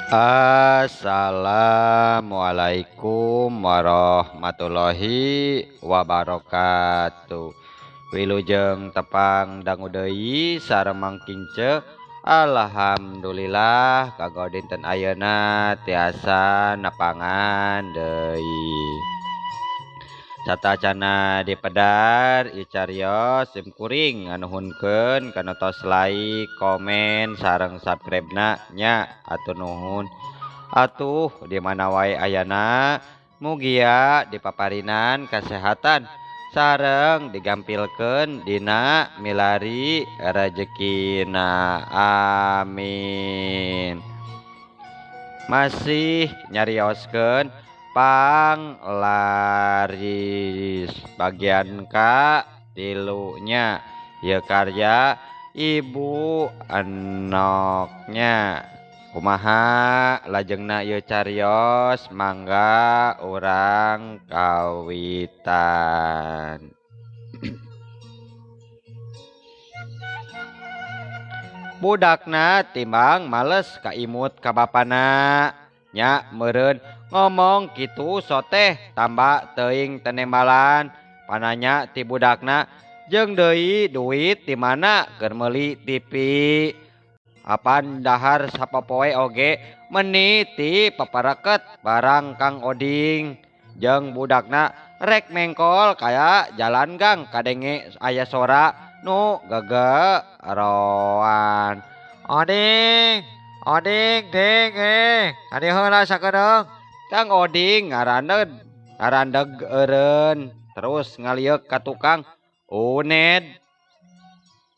Assalamualaikum warahmatullahi wabarakatuh. Wilujeng tepang dangu deui sareng Mang Kince. Alhamdulillah kanggo dinten ayeuna tiasa nepangan deui. Satacana dipedar icarios sim kuring nganuhunkeun kana tos like, komen sareng subscribe-na nya atuh nuhun. Atuh di mana wae ayana mugia dipaparinan kasehatan sareng digampilkeun dina milari rejekina, amin. Masih nyarioskeun panglaris bagian ka tilunya ieu karya Ibu Enoknya. Kumaha lajengna ieu carios mangga urang kawitan. Budakna timbang males kaimut ka bapana nya meureun ngomong kitu soteh tambah teuing tenembalan pananya ti budakna jeung deui duit di mana keur meuli TV. Apan dahar sapopoe oge meni ti papareket barang Kang Oding jeung budakna rek mengkol kaya jalan gang kadenge aya sora nu gegeroan. Oding, Oding ding kadi heula sakedeung. Kang Oding ngarandeg eureun terus ngalieuk ka tukang Uned.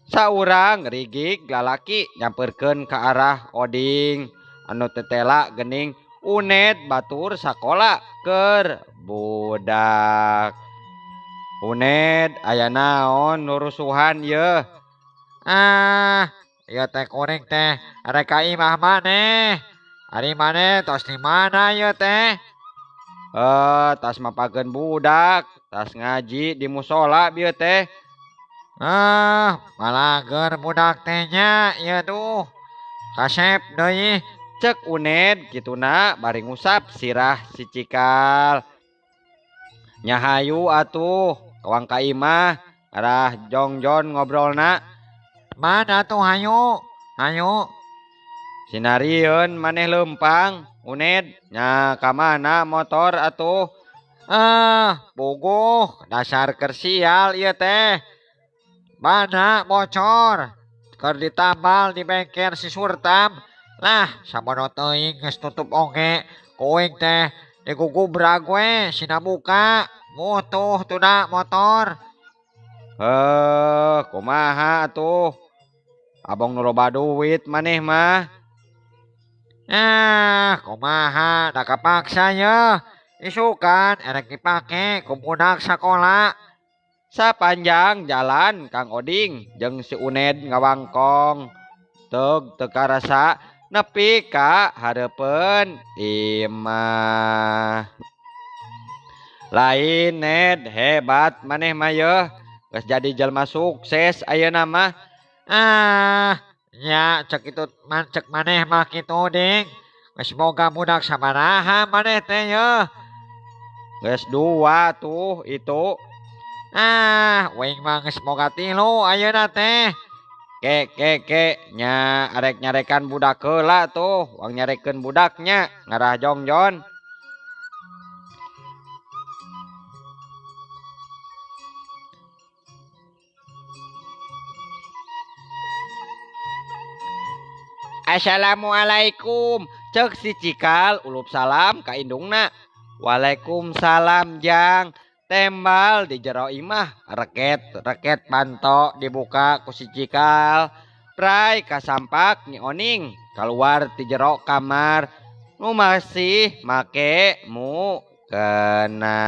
Saurang rigig lalaki nyamperkeun ka arah Oding anu tetela geuning Uned batur sakola keur budak. Uned aya naon nu rusuhan yeuh? Ah, ieu teh kuring teh rek ka imah maneh. Ari maneh tos di mana ieu teh? Tas mapakeun budak, tas ngaji di musola bieu teh. Ah, malager budak teh nya ieu tuh. Kasep deui. Cek Uned kituna bari ngusap sirah si Cikal. Nya hayu atuh kawang ka imah arah jongjon ngobrolna. Mana tuh hayu? Hayu. Sinarieun maneh leumpang Uned nya ka mana motor atuh? Ah, puguh dasar kersial ieu teh. Mana bocor keur ditambal di bengkel si Surtam. Lah sabodo teuing geus tutup oge kuing teh digugubrag we sina buka mutuh tuna motor. Heuh, kumaha atuh? Abong nu loba duit maneh mah. Ah, kumaha da kapaksa yeuh. Isukan erek dipake ku budak sakola. Sapanjang jalan Kang Oding jeung si Uned ngawangkong teug teu karasa nepi ka hareupeun imah. Lain Ned, hebat maneh mah yeuh. Geus jadi jelema sukses ayeuna mah. Ah, nya cek itu man cek maneh mah kitu ding. Geus boga budak sabaraha maneh teh yeuh? Geus dua tuh itu. Ah, uing mah geus boga tilu ayeuna teh. Ke ke ke nya arek nyarekan budak heula tuh, wang nyarekeun budaknya ngarah jongjon. Assalamualaikum, cek si Cikal ulup salam ka indungna. Waalaikumsalam jang. Tembal di jero imah, reket reket panto dibuka ku si Cikal. Prai kasampak Nyi Oning keluar ti jero kamar nu masih make mukena.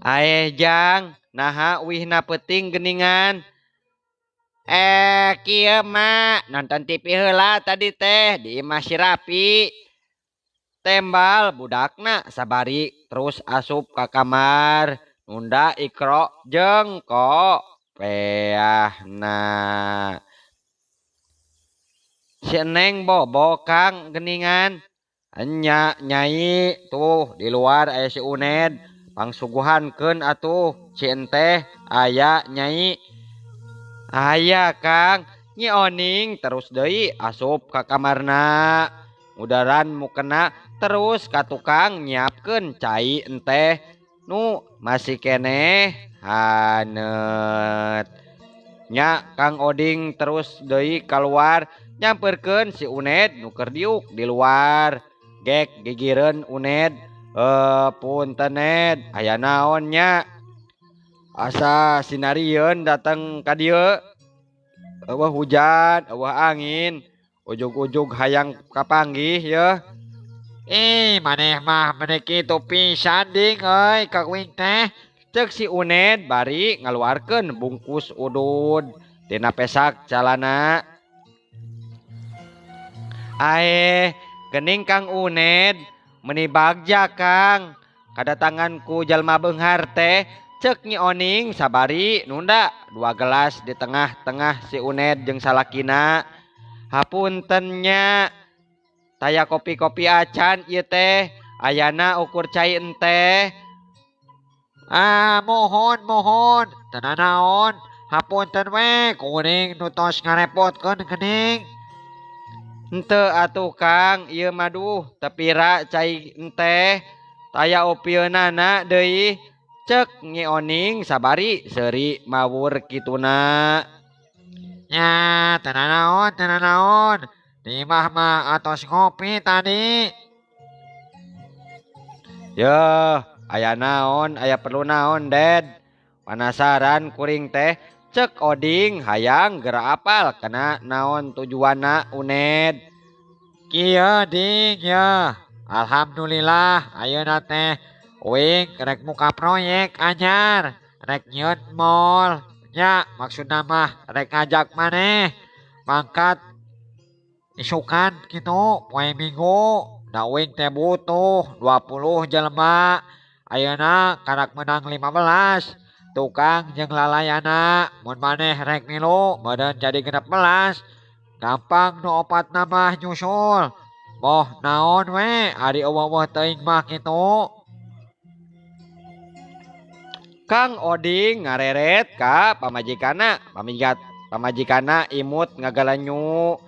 Aeh jang, naha wihna peuting geuningan. Kieu mak nonton TV heula tadi teh di imah si Rapi. Tembal budakna sabari terus asup ka kamar nunda Ikro jeung kopeahna. Si Eneng bobo Kang geningan. Enya nyai tuh di luar aya si Uned pangsuguhankeun atuh si enteh aya nyai. Aya Kang. Nyi Oning terus deui asup ka kamarna. Udaran mukena terus ka tukang nyiapkeun cai enteh nu masih keneh haneut. Nya Kang Oding terus deui kaluar nyamperkeun si Uned nu keur diuk di luar. Gek gigireun Uned, punten Ned, aya naon nya? Asa sinarieun datang ka dieu. Eueuh hujan, eueuh angin, ujug-ujug hayang kapanggih yeuh. Ih, maneh mah meni kitu pisan ding euy ka kuing teh. Ceuk si Uned bari ngaluarkeun bungkus udud tina pesak calana. Aeh, gening Kang Uned, meni bagja Kang. Kadatangan ku jalma beunghar teh. Ceuk Nyi Oning sabari nunda 2 gelas di tengah-tengah si Uned jeung salakina. Hapunten nya, taya kopi-kopi acan ieu teh, ayana ukur cai enteh. Ah, mohon mohon, teu nanaon, hapunten we kuring nu tos ngarepotkeun geuning. Henteu atuh Kang, ieu mah duh teu pira cai enteh, taya opieunana deui. Ceuk Nyi Oning sabari seuri mawur kituna. Nya, teu nanaon, teu nanaon. Di imah mah atos ngopi tadi. Yeuh, aya naon, aya perlu naon, Ded? Panasaran kuring teh. Ceuk Oding hayang geura apal kana naon tujuanna Uned. Kieu ding yeuh. Alhamdulillah ayeuna teh uing rek muka proyek anyar, rek nyieun mall. Nya maksudna mah rek ngajak maneh mangkat isukan kitu poe Minggu. Da uing teh butuh 20 jelema. Ayeuna karak menang 15. Tukang jeung lalayana mun maneh rek milu meureun jadi 16. Gampang nu opatna mah nyusul. Moh naon we ari eueuh teuing mah kitu. Kang Oding ngareret ka pamajikanna, pamajikanna imut ngagalanyu.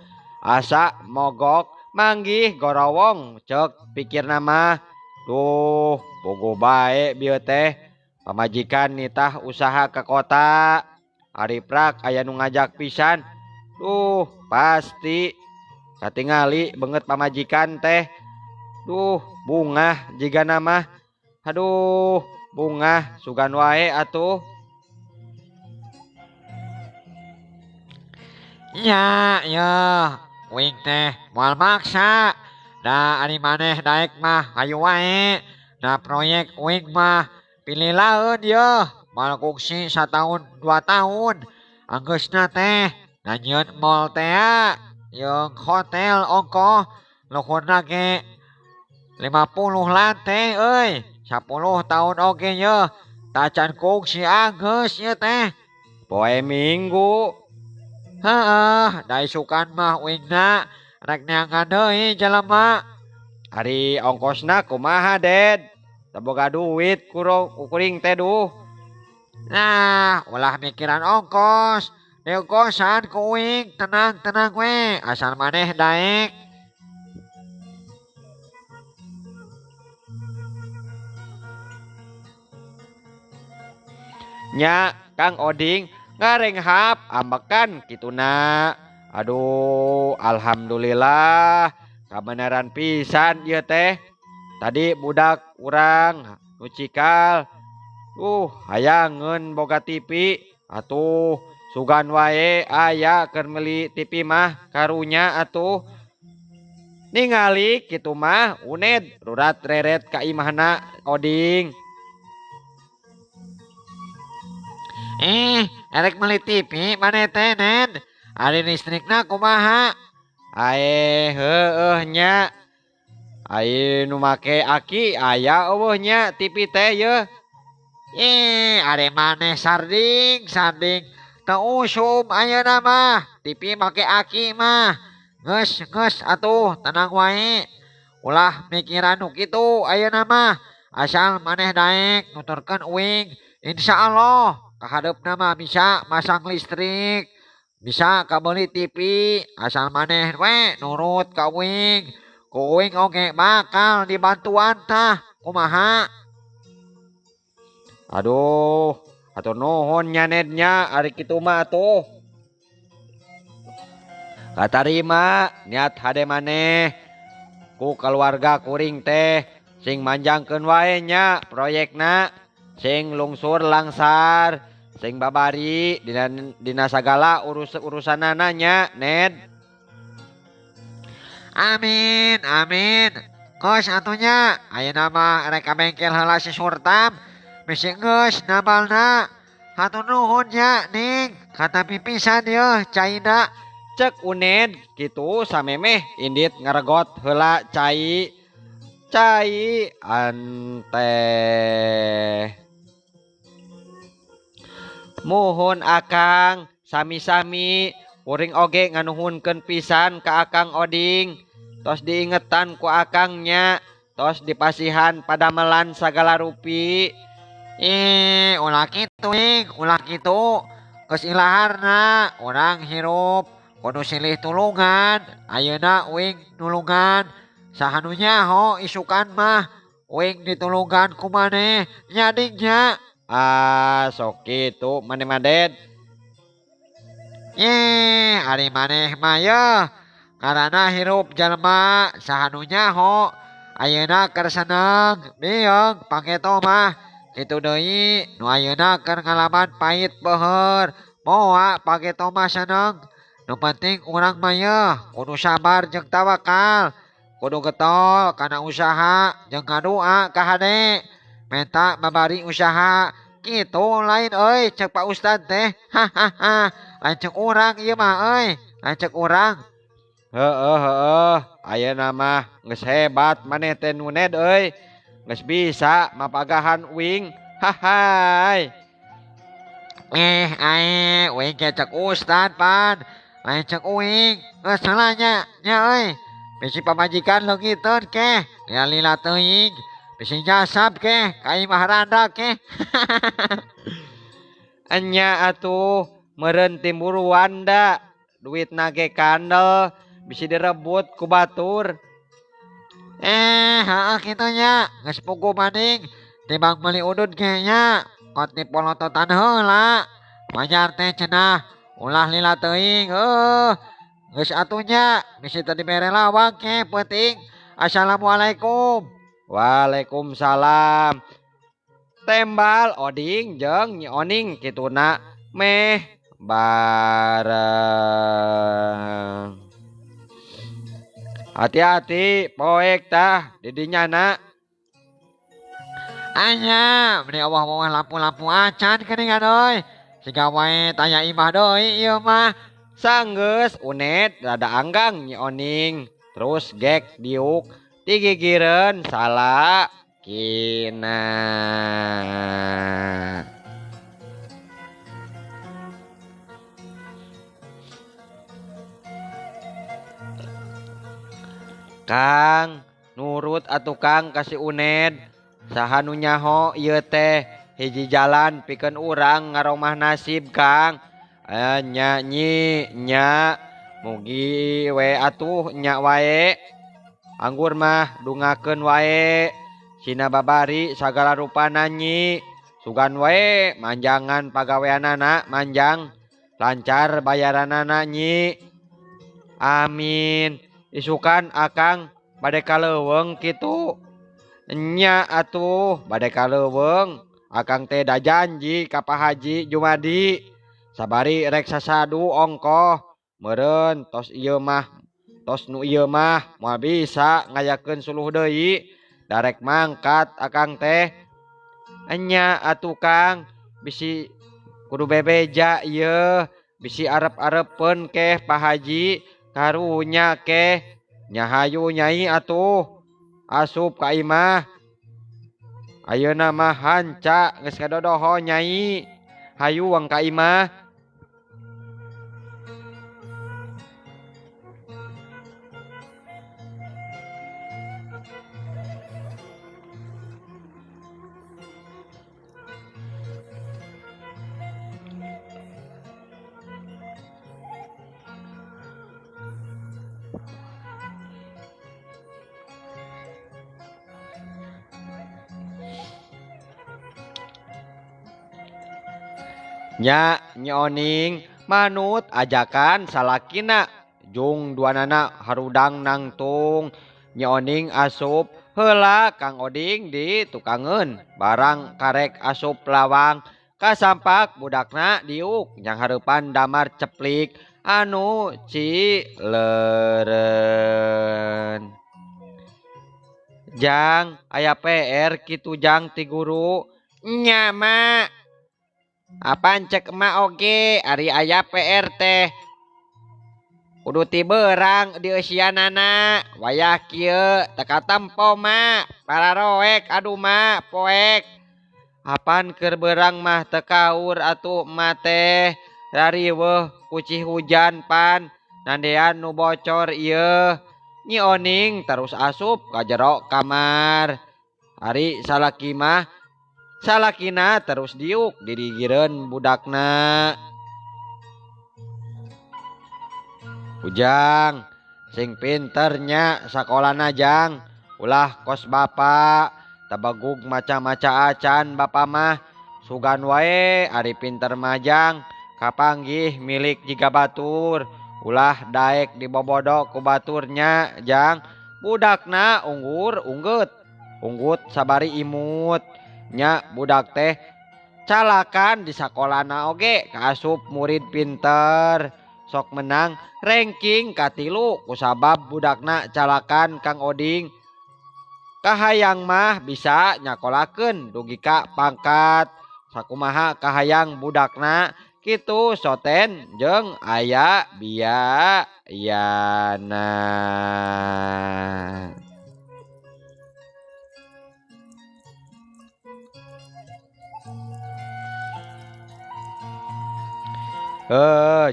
Asa mogok manggih gorowong ceuk pikirna mah. Duh, bogo bae bieu teh. Pamajikan nitah usaha ke kota. Ari prak aya nu ngajak pisan. Duh, pasti katingali beungeut pamajikan teh. Duh, bungah jigana mah. Aduh, bungah sugan wae atuh. Nya, yeuh, uing teh moal maksa. Da ari maneh daek mah hayu wae. Da proyek uing mah pilih laeun yeuh. Moal kungsi sataun 2 tahun. Anggeusna teh nyieun mall tea jeung hotel ongkoh luhurna ge 50 lantai euy. 10 tahun oge yeuh. Tacan kungsi anggeus ieu teh. Poe Minggu. Heeh, da isukan mah uingna rek neangan deui jelema. Ari ongkosna kumaha, Ded? Teu boga duit kuring teh duh. Nah, ulah mikiran ongkos. Diongkosan ku uing, tenang-tenang we, asal maneh daek. Nya, Kang Oding ngarenghap ambekan kituna. Aduh, alhamdulillah kabeneran pisan ieu teh. Tadi budak urang nu cikal, hayangeun boga TV. Atuh sugan wae aya keur meuli TV mah karunya atuh. Ningali kitu mah Uned rurat reret ka imahna Oding. Erek meuli TV maneh teh, Ned? Ari listrikna kumaha? Aeh, heueuh nya. Ai nu make aki aya eueuh nya TV teh yeuh. Ari maneh sarding, sarding. Teu usum ayeuna mah, TV make aki mah. Geus geus atuh tenang wae. Ulah mikiran nu kitu ayeuna mah. Asal maneh daek nuturkeun uing, insyaallah kahadeupna mah bisa masang listrik, bisa kabeuli TV, asal maneh we nurut ka uing. Ku uing oge bakal dibantuan tah, kumaha? Aduh, hatur nuhun nya Ned nya ari kitu mah atuh. Katarima niat hade maneh ku kaluarga kuring teh sing manjangkeun wae nya proyekna, sing lungsur langsar, sing babari dina sagala urusanana nya Ned. Amin amin. Geus atuh nya ayeuna mah rek ka bengkel heula si Surtam. Bisi geus nabalna. Hatur nuhun nya Ning, katapi pisan yeuh caina. Cek Uned kitu samemeh indit ngaregot heula cai. Cai anteh. Muhun akang sami-sami kuring oge nganuhunkeun pisan ka Akang Oding. Tos diingetan ku akang nya, tos dipasihan padamelan sagala rupi. Ih, ulah kitu ing, ulah kitu. Geus ilaharna urang hirup kudu silih tulungan. Ayeuna uing nulungan saha nu nyaho isukan mah uing ditulungan ku maneh nya ding nya. Ah, sok kitu maneh mah Ded. Ih, ari maneh mah yeuh karana hirup jalma saha nu nyaho. Ayeuna keur seneng bieung pangeto mah. Kitu deui nu ayeuna keur ngalaman pahit beuheur moa pangeto mah seneng. Nu penting urang mah yeuh kudu sabar jeung tawakal, kudu getol kana usaha jeung ngadua ka hade menta babari usaha. Kitu lain euy ceuk Pak Ustad teh. Hahaha, lain ceuk urang ieu mah euy, lain ceuk urang. Heueuh heueuh, ayeuna mah geus hebat maneh teh nu Ned euy. Geus bisa mapagahan uing. Hahai. Ae uing ge ceuk Ustad pan. Lain ceuk uing, geus heula nya nya euy. Bisi pamajikan leungiteun keh, lila-lila teuing. Bisi jasab keh, ka imah randa keh. Enya atuh meureun timburuan da, duitna ge kandel, bisi direbut ku batur. Heeh kitu nya, geus puguh maning timbang meuli udud ge nya, kot dipolototan heula. Wajar teh cenah, ulah lila teuing heuh. Geus atuh nya, bisi teu dibere lawang ke peuting. Assalamualaikum. Waalaikumsalam. Tembal Oding jeung Nyi Oning kituna meh bareng. Hati-hati poek tah didinya na. Anya, meni Allah mah lampu-lampu acan geuningan euy. Siga wae taya imah deui ieu mah. Sanggeus Uned rada anggang Nyi Oning, terus gek diuk digigireun salakina. Kang, nurut atuh Kang ka si Uned. Saha nu nyaho ieu teh hiji jalan pikeun urang ngaromah nasib Kang. Nya nyi nya mugi we atuh nya wae. Anggur mah dungakeun wae. Sina babari sagala rupana nyi. Sugan wae manjangan pagaweanana manjang lancar bayaranana nyi. Amin. Isukan akang bade ka leuweung kitu. Nya atuh bade ka leuweung. Akang teh da janji ka Pak Haji Jumadi. Sabari rek sasadu ongkoh. Meureun tos ieu mah, tos nu ieu mah moal bisa ngayakeun suluh deui. Darek mangkat akang teh. Nya atuh Kang, bisi kudu bebeja ieu, bisi arep-arepeun keh Pak Haji. Karunya keh nya hayu nyai atuh asup ka imah. Ayeuna mah hanca geus kadodoho nyai, hayu wang ka imah. Nya Nyi Oning manut ajakan salakina jung duanana harudang nangtung. Nyi Oning asup heula Kang Oding ditukangeun barang karek asup lawang kasampak budakna diuk nyang hareupan damar ceplik anu cileureun. Jang aya PR kitu jang ti guru nya mak. Apan cek emak oge ari aya PR teh kudu ti beurang dieusianana wayah kieu teu katempo mak pararoek aduh mak poek apan keur beurang mah teu kaur atuh emak teh rariweuh kucih hujan pan nandean nu bocor ieu. Nyi Oning terus asup ka jero kamar ari salaki mah salakina terus diuk dirigireun budakna. Ujang sing pinternya sakolana jang ulah kos bapa tabagug maca-maca acan bapa mah sugan wae ari pinter majang kapanggih milik jiga batur ulah daek dibobodo ku baturnya jang budakna unggur unggut unggut sabari imut nya budak teh calakan di sakolana oge kaasup murid pinter sok menang ranking katilu kusabab budakna calakan Kang Oding kahayang mah bisa nyakolakeun dugi ka pangkat sakumaha kahayang budakna kitu soten jeung aya biayana.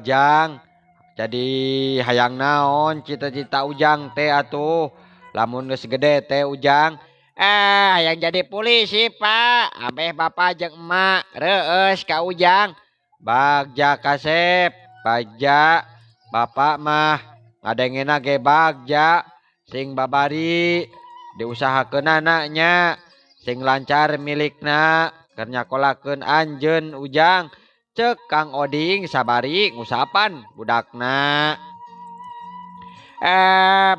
Jang jadi hayang naon cita-cita Ujang teh atuh lamun geus gede teh Ujang hayang jadi polisi Pak ambeh bapak jeung emak reueus ka Ujang bagja kasep bagja bapak mah ngadengena ge bagja sing babari diusahakeunana nya sing lancar milikna keur nyakolakeun anjeun Ujang cek Kang Oding sabari ngusapan budakna.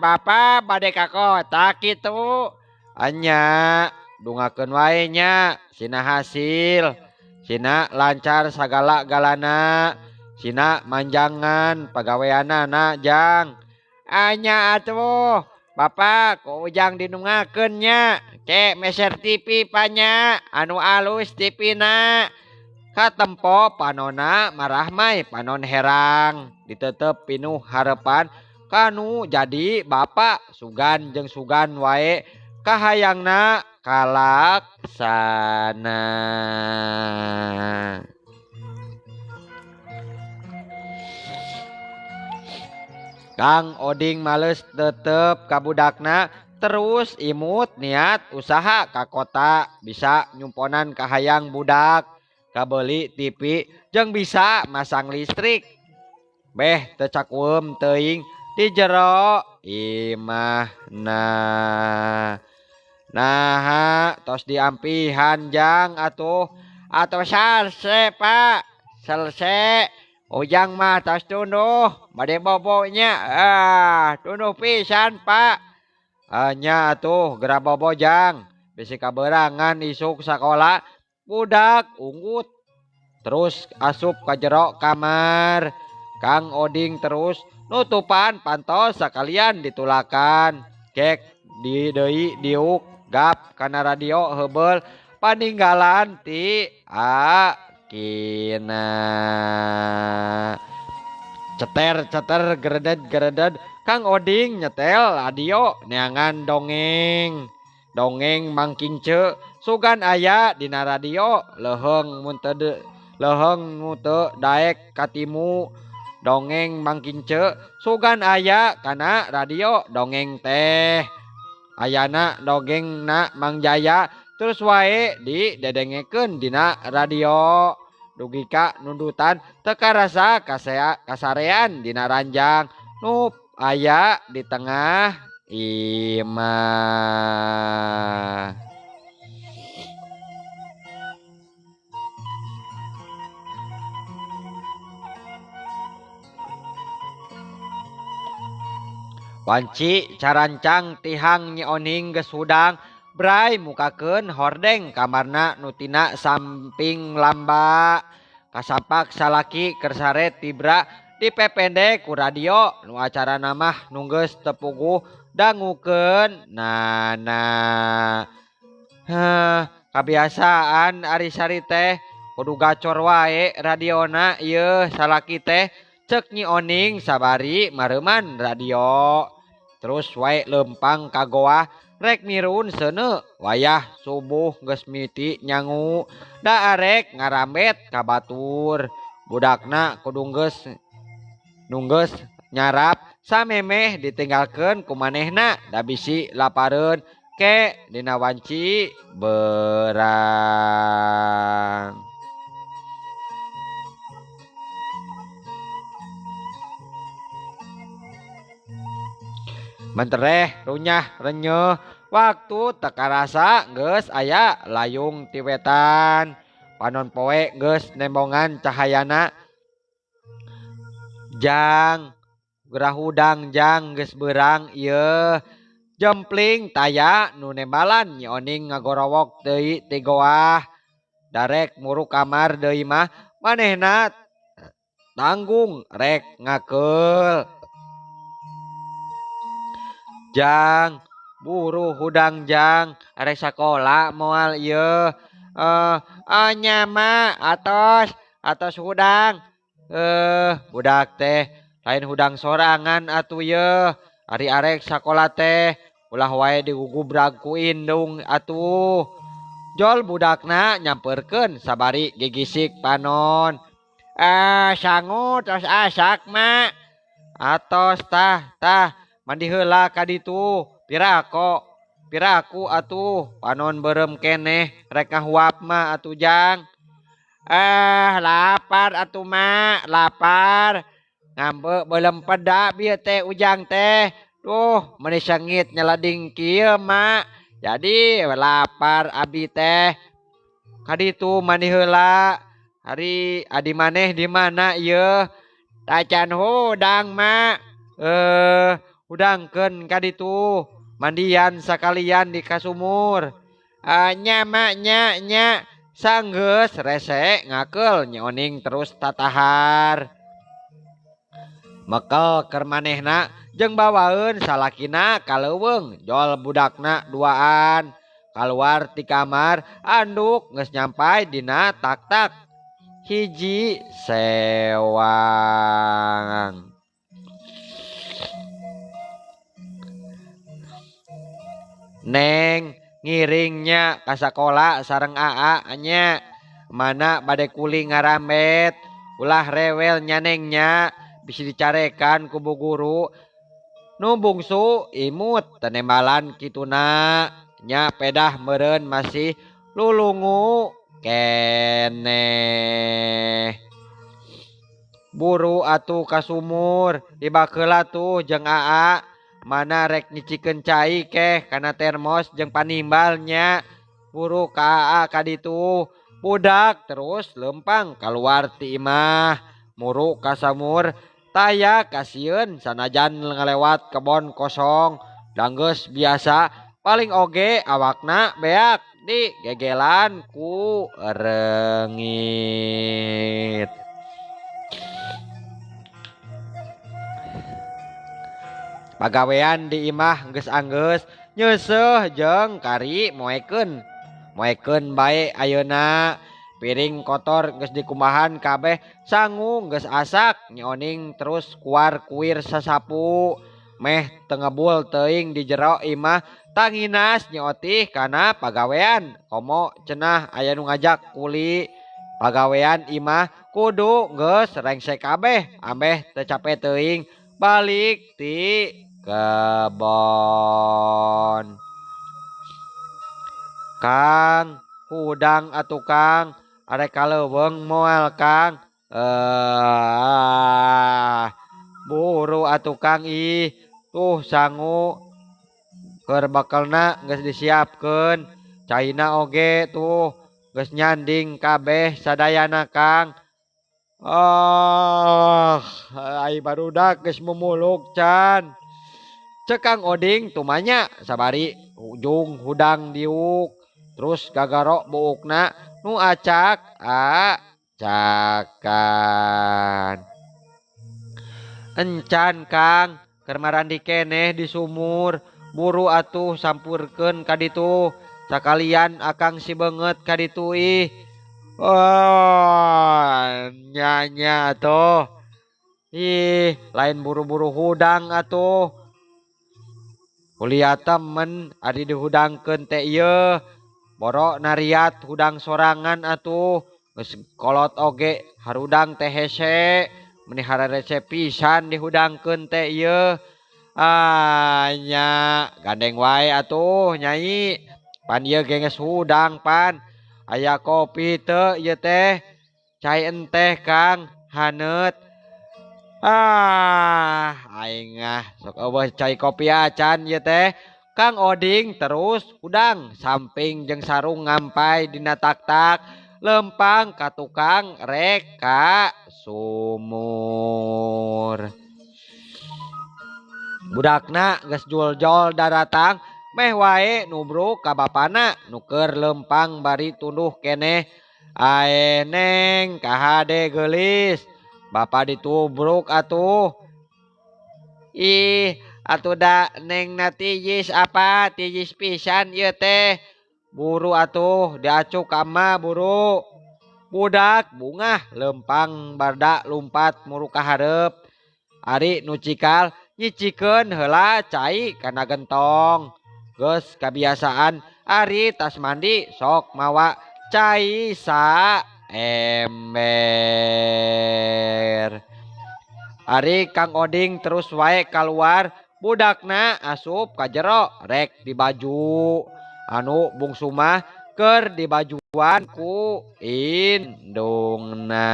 Bapak bade ka kota kitu anya dungakeun wae nya sina hasil sina lancar sagala-galana sina manjangan pagaweanana jang anya atuh bapak ku Ujang dinungakeun nya ke meser TV panya anu alus TV na katempo panona marahmai panon herang ditetep pinuh harepan kanu jadi bapak sugan jeung sugan wae kahayangna kalaksana. Kang Oding males tetep ka budakna terus imut niat usaha ka kota bisa nyumponan kahayang budak kabeli TV jeung bisa masang listrik beh teu cakueum teuing di jero imahna. Naha tos diampihan jang atuh atuh salse Pak selesai Ujang mah tos tunduh bade bobonya tunduh pisan Pak nya atuh geura bobo jang bisi kaberangan isuk sakola budak unggut terus asup ka jero kamar. Kang Oding terus nutupan pantos sakalian ditulakan kek di deui diuk gap kana radio heubeul paninggalan ti akina. Ceter-ceter gereded-gereded Kang Oding nyetel radio neangan dongeng dongeng Mang Kince sugan aya dina radio leuheung mun teu leuheung nu teu daek katimu dongeng Mang Kince sugan aya kana radio dongeng teh ayana dongengna Mang Jaya terus wae didedengekeun dina radio dugi ka nundutan teu karasa kasarean dina ranjang nu aya di tengah imah. Wanci carancang tihang Nyi Oning geus hudang bray mukakeun hordeng kamarna nu tina samping lamba. Kasampak salaki keur sare tibra dipepende ku radio nu acarana mah nu geus teu puguh dangukeun nana. Heh, kabiasaan ari sari teh kudu gacor wae radiona ieu salaki teh cek Nyi Oning sabari mareuman radio. Terus wae leumpang ka goa rek mirun seuneu wayah subuh geus miti nyangu da arek ngarambet ka batur. Budakna kudu geus nunggeus nyarap samemeh ditinggalkeun ku manehna da bisi lapareun ke dina wanci berang. Mentereh runyah renyeuh waktu teu karasa geus aya layung ti wetan. Panon poe geus nembongan cahayana. Jang gerah hudang jang geus beurang ieu. Jempling taya nu nembalan Nyi Oning ngagorowok deui ti goah. Darek muruk kamar deui mah manehna tanggung rek ngakeul. Jang buru hudang jang arek sakola moal ieu. Nya mah atos hudang. Budak teh lain hudang sorangan atuh ieu. Ari arek sakola teh ulah wae digugubrag ku indung atuh. Jol budakna nyamperkeun sabari gigisik panon. Sangu tos asak mak. Atos tah tah mandi heula ka ditu. Piraku atuh panon beureum keneh rek ngahuap mah atuh jang. Lapar atuh mak, lapar. Ngambeu beuleum peda bieu teh ujang teh. Duh, meuni sengit nyeleding kieu mak. Jadi lapar abi teh. Ka ditu mandi heula. Ari adi maneh di mana ieu? Tacan hudang mak. Hudangkeun ka ditu. Mandian sakalian di kasumur. Nya mak nya nya. Sanggeus rese ngakeul Nyi Oning terus tatahar. Mekel keur manehna jeung bawaeun salakina ka leuweung jol budakna duaan. Kaluar ti kamar anduk geus nyampai dina tak-tak hiji sewang. Neng ngiringnya ka sakola sareng aa nya. Mana bade kuli ngarambet ulah rewel nya nengnya bisi dicarekan ku bu guru. Nu bungsu imut tenembalan kituna nya pedah meureun masih lulungu keneh. Buru atuh ka sumur dibakeula tuh jeung aa. Mana rek nyicikeun cai keh kana termos jeung panimbalnya. Buru ka aa ka ditu. Budak terus lempang kaluar ti imah. Muru ka samur taya kasieun sanajan ngalewat kebon kosong. Danggeus biasa paling oge awakna beak di gegelan ku reungit. Pagawean di imah geus anggeus nyeuseuh jeung kari moekeun. Moekeun bae ayeuna. Piring kotor geus dikumahan kabeh sangu geus asak Nyi Oning terus kuar kuir sasapu. Meh teu ngebul teuing di jero imah tanginas Nyi Otih kana pagawean. Komo cenah aya nu ngajak kuli. Pagawean imah kudu geus rengsek kabeh ambeh teu cape teuing balik ti kebon. Kang hudang atuh Kang arek ka leuweung moal Kang. Buru atuh Kang ih, tuh sangu keur bekelna geus disiapkeun, caina oge tuh geus nyanding kabeh sadayana Kang. Ah, ai barudak geus mumuluk can. Ceuk Kang Oding tumanya sabari ujung hudang diuk terus gagaro buukna nu acak acakan. Encan Kang, keur marandi keneh di sumur, buru atuh sampurkeun ka ditu, sakalian akang si beungeut ka ditu ih. Oh, nya-nya atuh. Ih, lain buru-buru hudang atuh. Kuliah temen ari dihudangkeun teh ieu. Boro nariat hudang sorangan atuh. Geus kolot oge harudang teh hese. Meni hararese pisan dihudangkeun teh ieu. Ah, nya gandeng wae atuh nyai. Pan ieu ge geus hudang pan. Aya kopi teu ieu teh? Cai enteh Kang, haneut. Ah, aing ah sok eueuh cai kopi acan ieu teh. Kang Oding terus hudang samping jeung sarung ngampai dina tak-tak lempang ka tukang rek ka sumur. Budakna geus juljol daratang meh wae nubruk ka bapana nu keur lempang bari tunduh keneh. Ae neng kahade geulis. Bapa ditubruk atuh. Ih, atuh da neng na tijis apa tijis pisan ieu teh. Buru atuh diacuk ka emak buru. Budak bungah lempang barda lumpat muru ka hareup. Ari nu cikal nyicikeun heula cai kana gentong. Geus kabiasaan ari tas mandi sok mawa cai sa ember. Ari Kang Oding terus wae kaluar, budakna asup ka jero rek dibaju. Anu bungsu mah keur dibajuan ku indungna.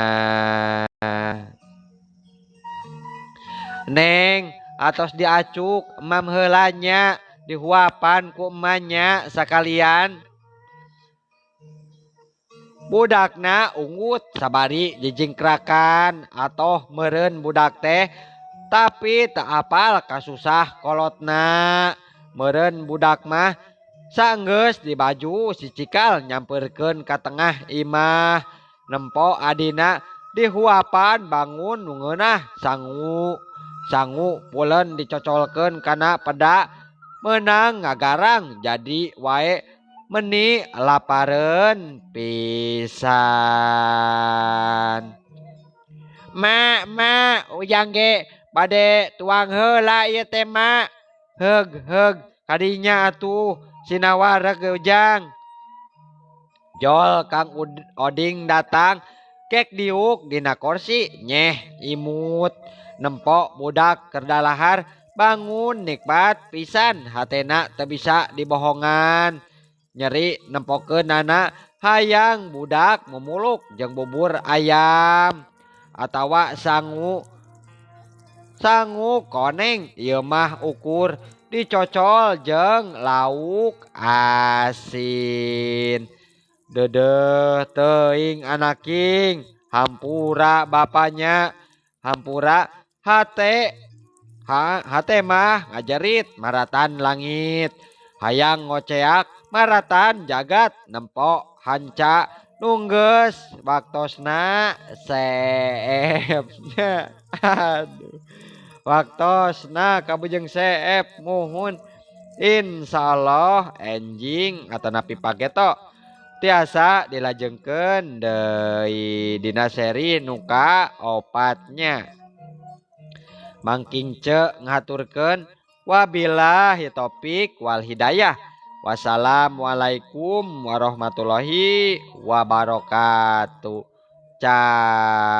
Neng atos diacuk emam heula nya, dihuapan ku emanya sakalian. Budakna ungut sabari jijingkrakan atoh meureun budak teh tapi teu apal kasusah kolotna. Meureun budak mah sanggeus dibaju si cikal nyampeurkeun ka tengah imah. Nempo adina dihuapan bangun nu ngeunah sangu. Sangu pulen dicocolkeun kana peda meunang ngagarang jadi wae meni lapareun pisan. Mak, mak, ujang ge bade tuang heula ieu teh mak. Heug, heug, kadinya atuh sinawareg ujang. Jol Kang Oding datang kek diuk dina korsi nyeh imut. Nempo budak keur dalahar bangun nikmat pisan hatena teu bisa dibohongan. Nyeri nempokeunana hayang budak mumuluk jeung bubur ayam atawa sangu. Sangu koneng ieu mah ukur dicocol jeung lauk asin. Dedeh teuing anaking hampura bapanya hampura hate. Ha, hate mah ngajerit maratan langit. Hayang ngoceak maratan jagat nempo hanca nunggeus waktosna seepnya. Aduh. Waktosna kabujeng seep muhun. Insyaallah enjing atanapi pageto tiasa dilajengkeun deui dina seri nu kaopatnya. Mangking ce ngaturkeun wabillahi taufik wal hidayah. Wassalamualaikum warahmatullahi wabarakatuh. Cah.